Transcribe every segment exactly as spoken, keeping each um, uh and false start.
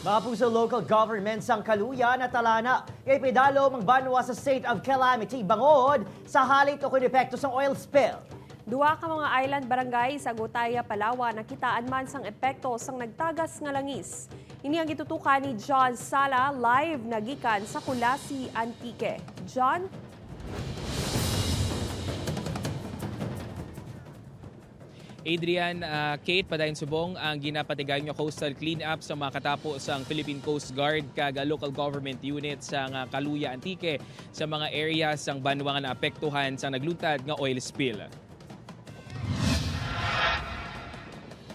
Mga puso, local government sang Caluya natalana nga ipidalom ang banwa sa state of calamity bangod sa halit o kon epekto sang oil spill. Duha ka mga island barangay sa Agutaya, Palawan, nakitaan man sang epekto sang nagtagas nga langis. Ini ang gitutukan ni John Sala, live na gikan sa Culasi, Antique. John? Adrian, ah, Kate, padayon subong ang ginapatigayon nga coastal cleanup sa mga katapo sang Philippine Coast Guard kag local government unit sa nga Caluya, Antique, sa mga area sang banwa nga naapektuhan sang nagluntad nga oil spill.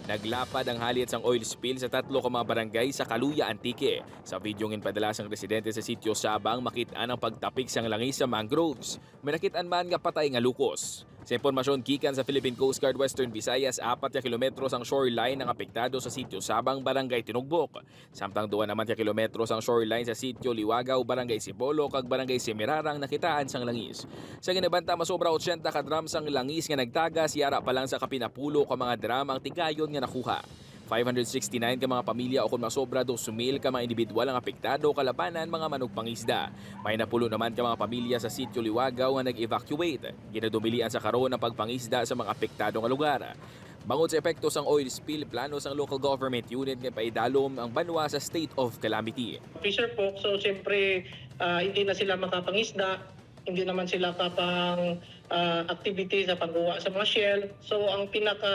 Naglapad ang halit sang oil spill sa tatlo ka mga barangay sa Caluya, Antique. Sa video nga ginpadala sang residente sa Sitio Sabang, makit-an ang pagtapik sang langis sa mangroves. May nakit-an man nga patay nga lukos. Sa impormasyon gikan sa Philippine Coast Guard Western Visayas, apat ka kilometro sang shoreline ang apektado sa Sitio Sabang, Barangay Tinugbok. Samtang duha naman ka kilometro sang shoreline sa Sitio Liwagaw, Barangay Sibolo, kag Barangay Semirara ang nakitaan sang langis. Sa ginabanta, masobra otsenta ka drum sang langis nga nagtagas yara pa lang sa kapinapulo ka mga drum ang tigayon nga nakuha. Five hundred sixty-nine ka mga pamilya ukon masobra dos mil ka mga indibidwal ang apektado, kalabanan mga manugpangisda. May napulo naman ka mga pamilya sa Sitio Liwagaw nga nag-evacuate. Ginadumilian sa karon ang pagpangisda sa mga apektado nga lugar. Bangod sa epekto sang oil spill, plano sang local government unit nga paidalom ang banwa sa state of calamity. Fisher folk, so siyempre ah, hindi na sila makapangisda, hindi naman sila kapang ah, activity sa pagkuha sa mga shell. So ang pinaka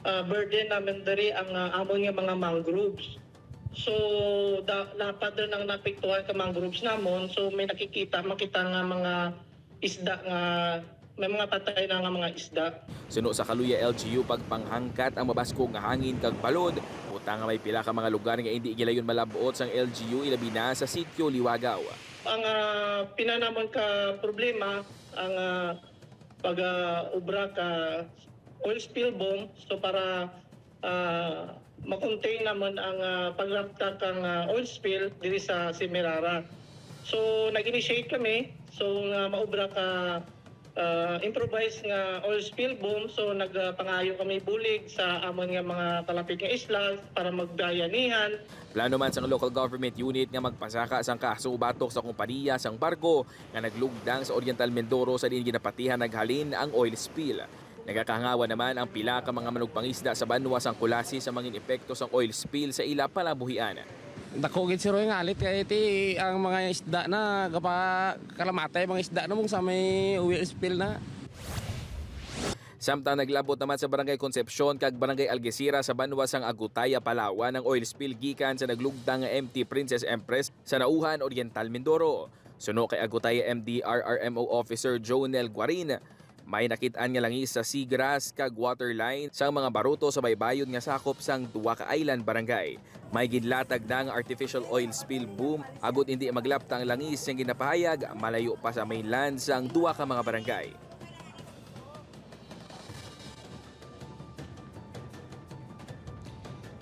ah, burden namin diri ang ah, amon nga mga mangroves. So da, lapad rin ang napiktuhan ka mangroves namon. So may nakikita makita nga mga isda nga may mga patay na nga mga isda. Suno sa Caluya L G U, pagpanghangkat ang mabaskog nga hangin kag balod, butang nga may pila ka mga lugar nga indi gilayon malab-ot sang L G U, ilabi na sa Sitio Liwagaw. Ang ah, pinanamon ka problema ang ah, pag ah, obra ka oil spill bomb. So para ah, ma-contain naman ang ah, pagrapta kang ah, oil spill diri sa Semirara. So nag-initiate kami so nga maobra ka ah, improvised nga oil spill bomb. So nagpangayo kami bulig sa amon nga mga kalapit nga isla para magbayanihan. Plano man sang local government unit nga magpasaka sang kaso batok sa kompaniya sang barko nga naglugdang sa Oriental Mindoro sa diin ginapatihan naghalin ang oil spill. Nagakahangawa naman ang pila ka mga manugpangisda sa banwa sang Culasi sa mangin epekto sang oil spill sa ila palabuhian. Dako gid, sir, oy, nga alit kay ti ang mga isda na gapa kalamatay mga isda na mong sa may oil spill na. Samtang naglabot naman sa Barangay Concepcion kag Barangay Algeciras sa banwa sang Agutaya, Palawan, ang oil spill gikan sa naglugdang nga M T Princess Empress sa Nauhan, Oriental Mindoro. Suno kay Agutaya M D R R M O Officer Jonel Guarin, may nakit-an nga langis sa seagrass kag water line sang mga baruto sa baybayon nga sakop sang duha ka island barangay. May ginlatag na nga artificial oil spill boom, agud indi maglapta ang langis nga ginapahayag malayo pa sa mainland sang duha ka mga barangay.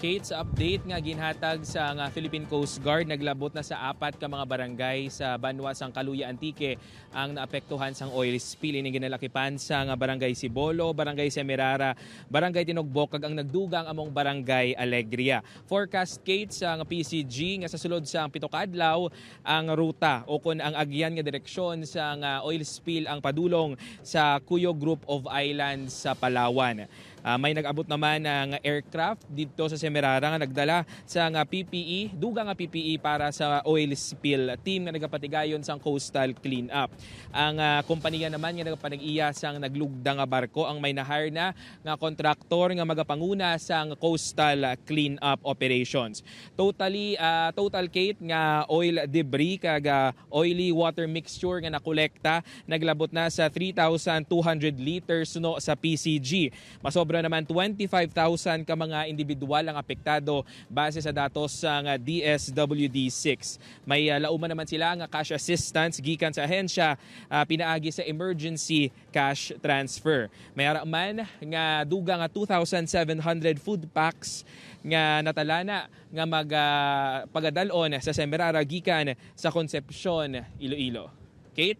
Kate, sa update nga ginhatag sa nga Philippine Coast Guard, naglabot na sa apat ka mga barangay sa banwa sang Caluya, Antique ang naapektuhan sang oil spill. Ini ginalakipan sa nga Barangay Sibolo, Barangay Semirara, Barangay Tinugbok, kag ang nagdugang among Barangay Alegria. Forecast, Kate, sa nga P C G nga sa sulod sang pito ka adlaw, ang ruta o kon ang agyan nga direksyon sang ah, oil spill ang padulong sa Cuyo Group of Islands sa Palawan. Ah, may nag-abot naman nga aircraft didto sa Semirara nga nagdala sang ah, P P E, dugang nga P P E para sa oil spill team nga nagapatigayon sang coastal cleanup. Ang ah, kompanya naman nga nagapanag-iya sang naglugda nga barko ang may na-hire na nga kontraktor nga magapanguna sang coastal cleanup operations. Totally, ah, total, Kate, nga oil debris kag ah, oily water mixture nga nakolekta naglabot na sa three thousand two hundred liters suno sa P C G. Masobra naman twenty-five thousand ka mga individual ang apektado base sa datos sang D S W D six. May ah, lauman naman sila nga cash assistance gikan sa ahensya, ah, pinaagi sa emergency cash transfer. May ara man nga dugang nga two thousand seven hundred food packs nga natalana nga mag ah, pagadal-on sa Semirara gikan sa Concepcion, Iloilo. Kate?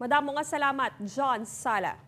Madamo nga salamat, John Sala.